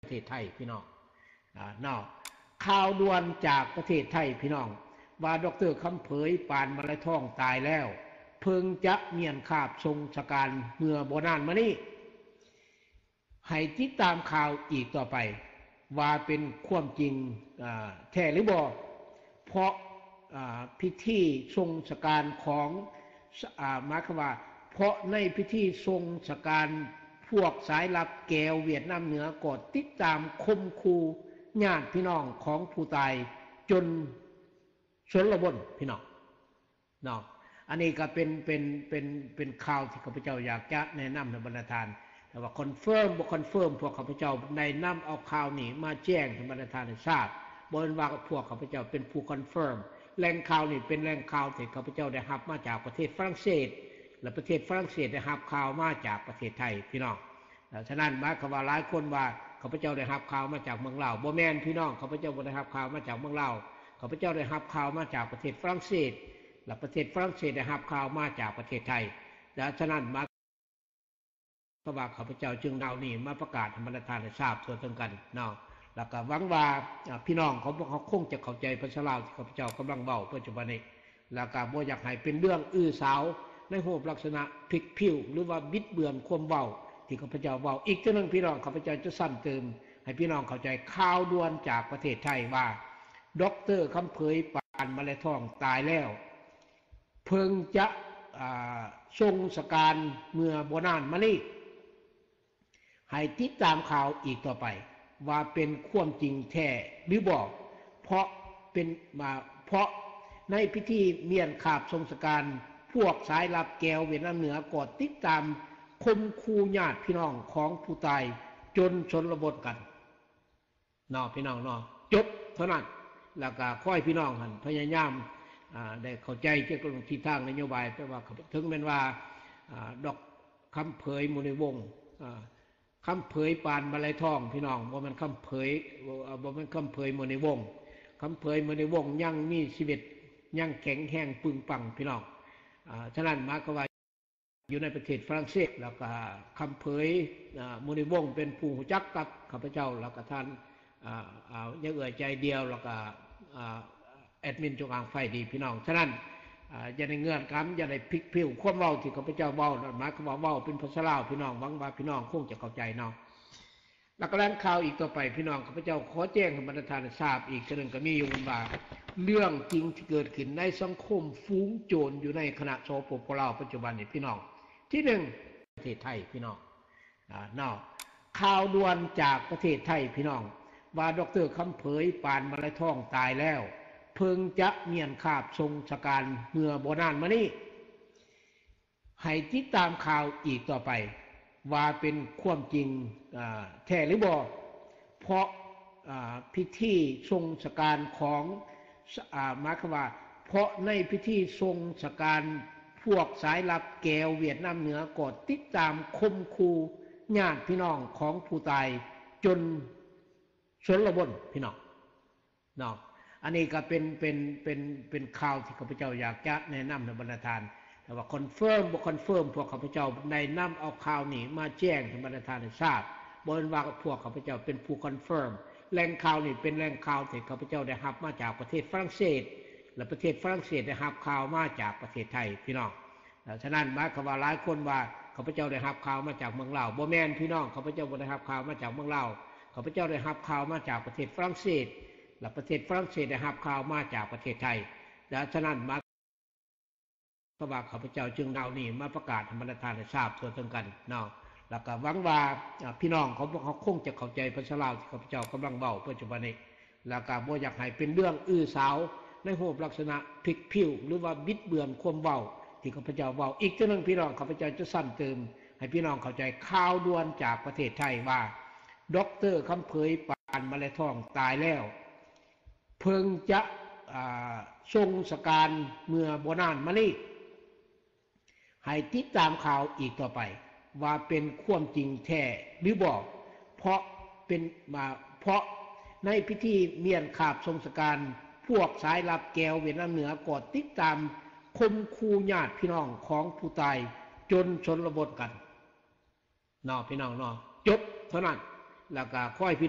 ເທດໄທພີ່ນ້ອງ ອາ ເນາະ. ຂ່າວດ່ວນຈາກປະເທດໄທພີ່ນ້ອງ ວ່າ ດອກເຕີ ຄຳເຜີຍ ປານມະໄລທອງ ຕາຍແລ້ວ ເພິ່ງຈະມ້ຽນຄາບສົ່ງສະການເມື່ອບໍ່ນານມານີ້. ໃຫ້ຕິດຕາມຂ່າວອີກຕໍ່ໄປ ວ່າເປັນຄວາມຈິງ ອາ ແທ້ຫຼືບໍ່ ເພາະ ອາ ພິທີສົ່ງສະການຂອງ ອາ ໝາຍຄວາມວ່າ ເພາະໃນພິທີສົ່ງສະການ ພວກສາຍລັບແກວຫວຽດນາມເໜືອກໍຕິດຕາມຂົ່ມຂູ່ຍາດພີ່ນ້ອງຂອງຜູ້ຕາຍຈົນຊົນລະບົນພີ່ນ້ອງ. ເນາະ ອັນນີ້ກໍເປັນ ເປັນ ເປັນ ເປັນຂ່າວທີ່ຂ້າພະເຈົ້າຢາກຈະແນະນຳໃຫ້ບັນດາທ່ານ ແຕ່ວ່າຄອນເຟີມບໍ່ຄອນເຟີມ ພວກຂ້າພະເຈົ້າໄດ້ນຳເອົາຂ່າວນີ້ມາແຈ້ງໃຫ້ບັນດາທ່ານໄດ້ຊາບ. ບໍ່ແມ່ນວ່າພວກຂ້າພະເຈົ້າເປັນຜູ້ຄອນເຟີມ ແຫຼ່ງຂ່າວນີ້ເປັນແຫຼ່ງຂ່າວທີ່ຂ້າພະເຈົ້າໄດ້ຮັບມາຈາກປະເທດຝຣັ່ງເສດ ແລະ ປະເທດຝຣັ່ງເສດໄດ້ຮັບຂ່າວມາຈາກປະເທດໄທ ພີ່ນ້ອງ. ແລະ ສະນັ້ນ ໝາຍຄວາມວ່າຫຼາຍຄົນວ່າ ຂ້າພະເຈົ້າໄດ້ຮັບຂ່າວມາຈາກເມືອງລາວ. ບໍ່ແມ່ນພີ່ນ້ອງ, ຂ້າພະເຈົ້າບໍ່ໄດ້ຮັບຂ່າວມາຈາກເມືອງລາວ, ຂ້າພະເຈົ້າໄດ້ຮັບຂ່າວມາຈາກປະເທດຝຣັ່ງເສດ ແລະ ປະເທດຝຣັ່ງເສດໄດ້ຮັບຂ່າວມາຈາກປະເທດໄທ. ແລະ ສະນັ້ນ ໝາຍຄວາມວ່າ ຂ້າພະເຈົ້າຈຶ່ງເອົານີ້ມາປະກາດໃຫ້ບັນດາທ່ານໄດ້ຊາບທົ່ວເຖິງກັນເນາະ. ແລະ ກໍຫວັງວ່າ ອາ ພີ່ນ້ອງຂອງພວກເຮົາຄົງຈະເຂົ້າໃຈພາສາລາວທີ່ຂ້າພະເຈົ້າກຳລັງເວົ້າປັດຈຸບັນນີ້. ແລ້ວກໍບໍ່ຢາກໃຫ້ເປັນເລື່ອງອື້ສາວໃນຮູບລັກສະນະຜິດຜິວ ຫຼືວ່າບິດເບືອນຄວາມເວົ້າທີ່ຂ້າພະເຈົ້າເວົ້າ. ອີກເທື່ອໜຶ່ງພີ່ນ້ອງ ຂ້າພະເຈົ້າຈະຊ້ຳເຕີມໃຫ້ພີ່ນ້ອງເຂົ້າໃຈ ຂ່າວດ່ວນຈາກປະເທດໄທວ່າ ດອກເຕີ ຄຳເຜີຍ ປານມະໄລທອງ ຕາຍແລ້ວ ເພິ່ງຈະ ອາ ສົ່ງສະການເມື່ອບໍ່ນານມານີ້. ໃຫ້ຕິດຕາມຂ່າວອີກຕໍ່ໄປ ວ່າເປັນຄວາມຈິງແທ້ຫຼືບໍ່ ເພາະເປັນ ມາ ເພາະໃນພິທີມ້ຽນຄາບສົ່ງສະການ ພວກສາຍລັບແກວຫວຽດນາມເໜືອກໍຕິດຕາມຂົ່ມຂູ່ຍາດພີ່ນ້ອງຂອງຜູ້ຕາຍຈົນຊົນລະບົດກັນ. ເນາະ ພີ່ນ້ອງເນາະ ຈົບເທົ່ານັ້ນ. ແລ້ວກໍຂໍໃຫ້ພີ່ນ້ອງຫັ້ນພະຍາຍາມ ອາ ໄດ້ເຂົ້າໃຈກ່ຽວກັບເລື່ອງທິດທາງນະໂຍບາຍ ແປວ່າເຖິງແມ່ນວ່າ ອາ ດອກ ຄຳເຜີຍ ມະນີວົງ ອາ ຄຳເຜີຍ ປານມະໄລທອງ ພີ່ນ້ອງ ບໍ່ແມ່ນຄຳເຜີຍ ບໍ່ແມ່ນຄຳເຜີຍ ມະນີວົງ. ຄຳເຜີຍ ມະນີວົງ ຍັງມີຊີວິດ ຍັງແຂງແຮງປຶງປັງ ພີ່ນ້ອງ. ອາ ສະນັ້ນ ໝາຍຄວາມວ່າ ຢູ່ໃນປະເທດຝຣັ່ງເສດ ແລ້ວກະຄຳເຜີຍ ອາ ມະນີວົງ ເປັນຜູ້ຮູ້ຈັກກັບຂ້າພະເຈົ້າ ແລ້ວກະທ່ານ ອາ ອາ ຍາເອື້ອຍໃຈດຽວ ແລ້ວກະ ອາ ແອດມິນຈົງອາງໄຟດີ ພີ່ນ້ອງ. ສະນັ້ນ ອາ ຢ່າໄດ້ເງື່ອນກຳ ຢ່າໄດ້ພິກຜິວຄວາມເວົ້າທີ່ຂ້າພະເຈົ້າເວົ້ານັ້ນ ໝາຍຄວາມວ່າເວົ້າເປັນພາສາລາວ ພີ່ນ້ອງ. ຫວັງວ່າພີ່ນ້ອງຄົງຈະເຂົ້າໃຈເນາະ. ແລ້ວກໍແຫຼ່ງຂ່າວອີກຕໍ່ໄປ ພີ່ນ້ອງ ຂ້າພະເຈົ້າຂໍແຈ້ງໃຫ້ບັນດາທ່ານໄດ້ຊາບອີກເທື່ອໜຶ່ງ ກໍມີຢູ່ວ່າ ເລື່ອງຈິງທີ່ເກີດຂຶ້ນໃນສັງຄົມຝູງໂຈນຢູ່ໃນຄະນະ ສປປ ລາວ ປັດຈຸບັນນີ້ ພີ່ນ້ອງ. ທີໜຶ່ງ ປະເທດໄທ ພີ່ນ້ອງ ອາ ເນາະ ຂ່າວດ່ວນຈາກປະເທດໄທ ພີ່ນ້ອງ ວ່າ ດອກເຕີ ຄຳເຜີຍ ປານມະໄລທອງ ຕາຍແລ້ວ ເພິ່ງຈະມ້ຽນຄາບສົ່ງສະການເມື່ອບໍ່ນານມານີ້. ໃຫ້ຕິດຕາມຂ່າວອີກຕໍ່ໄປ ວ່າເປັນຄວາມຈິງ ອາ ແທ້ຫຼືບໍ່ ເພາະ ອາ ພິທີສົ່ງສະການຂອງ ອາ ໝາຍຄວາມວ່າ ເພາະໃນພິທີສົ່ງສະການ ພວກສາຍລັບແກວຫວຽດນາມເໜືອກໍຕິດຕາມຂົ່ມຂູ່ຍາດພີ່ນ້ອງຂອງຜູ້ຕາຍຈົນຊົນລະບົນ ພີ່ນ້ອງ. ເນາະ ອັນນີ້ກໍເປັນ ເປັນ ເປັນ ເປັນຂ່າວທີ່ຂ້າພະເຈົ້າຢາກຈະແນະນຳໃຫ້ບັນດາທ່ານ ແຕ່ວ່າຄອນເຟີມບໍ່ຄອນເຟີມ ພວກຂ້າພະເຈົ້າໄດ້ນຳເອົາຂ່າວນີ້ມາແຈ້ງໃຫ້ບັນດາທ່ານໄດ້ຊາບ. ບໍ່ແມ່ນວ່າພວກຂ້າພະເຈົ້າເປັນຜູ້ຄອນເຟີມ ແຫຼ່ງຂ່າວນີ້ເປັນແຫຼ່ງຂ່າວທີ່ຂ້າພະເຈົ້າໄດ້ຮັບມາຈາກປະເທດຝຣັ່ງເສດ ແລະ ປະເທດຝຣັ່ງເສດໄດ້ຮັບຂ່າວມາຈາກປະເທດໄທ ພີ່ນ້ອງ. ເອີ ສະນັ້ນ ໝາຍຄວາມວ່າຫຼາຍຄົນວ່າ ຂ້າພະເຈົ້າໄດ້ຮັບຂ່າວມາຈາກເມືອງລາວ. ບໍ່ແມ່ນ ພີ່ນ້ອງ, ຂ້າພະເຈົ້າບໍ່ໄດ້ຮັບຂ່າວມາຈາກເມືອງລາວ, ຂ້າພະເຈົ້າໄດ້ຮັບຂ່າວມາຈາກປະເທດຝຣັ່ງເສດ ແລະ ປະເທດຝຣັ່ງເສດໄດ້ຮັບຂ່າວມາຈາກປະເທດໄທ. ແລະ ສະນັ້ນ ໝາຍຄວາມວ່າ ຂ້າພະເຈົ້າຈຶ່ງເອົານີ້ມາປະກາດໃຫ້ບັນດາທ່ານໄດ້ຊາບທົ່ວເຖິງກັນເນາະ. ແລ້ວກໍຫວັງວ່າ ອາ ພີ່ນ້ອງຂອງພວກເຮົາຄົງຈະເຂົ້າໃຈພາສາລາວທີ່ຂ້າພະເຈົ້າກຳລັງເວົ້າປັດຈຸບັນນີ້. ແລ້ວກໍບໍ່ຢາກໃຫ້ເປັນເລື່ອງອື້ສາວໃນຮູບລັກສະນະຜິດຜິວ ຫຼືວ່າບິດເບືອນຄວາມເວົ້າທີ່ຂ້າພະເຈົ້າເວົ້າ. ອີກເທື່ອໜຶ່ງ ພີ່ນ້ອງ, ຂ້າພະເຈົ້າຈະຊ້ຳເຕີມໃຫ້ພີ່ນ້ອງເຂົ້າໃຈ ຂ່າວດ່ວນຈາກປະເທດໄທວ່າ ດອກເຕີ ຄຳເຜີຍ ປານມະແລທອງ ຕາຍແລ້ວ ເພິ່ງຈະ ອາ ສົ່ງສະການເມື່ອບໍ່ນານມານີ້. ໃຫ້ຕິດຕາມຂ່າວອີກຕໍ່ໄປ ວ່າເປັນຄວາມຈິງແທ້ຫຼືບໍ່ ເພາະເປັນ ມາ ເພາະໃນພິທີມ້ຽນຄາບສົ່ງສະການ ພວກສາຍລັບແກວຫວຽດນາມເໜືອກໍຕິດຕາມຂົ່ມຂູ່ຍາດພີ່ນ້ອງຂອງຜູ້ຕາຍຈົນຊົນລະບົດກັນເນາະ ພີ່ນ້ອງເນາະ. ຈົບເທົ່ານັ້ນ ແລ້ວກໍຂໍໃຫ້ພີ່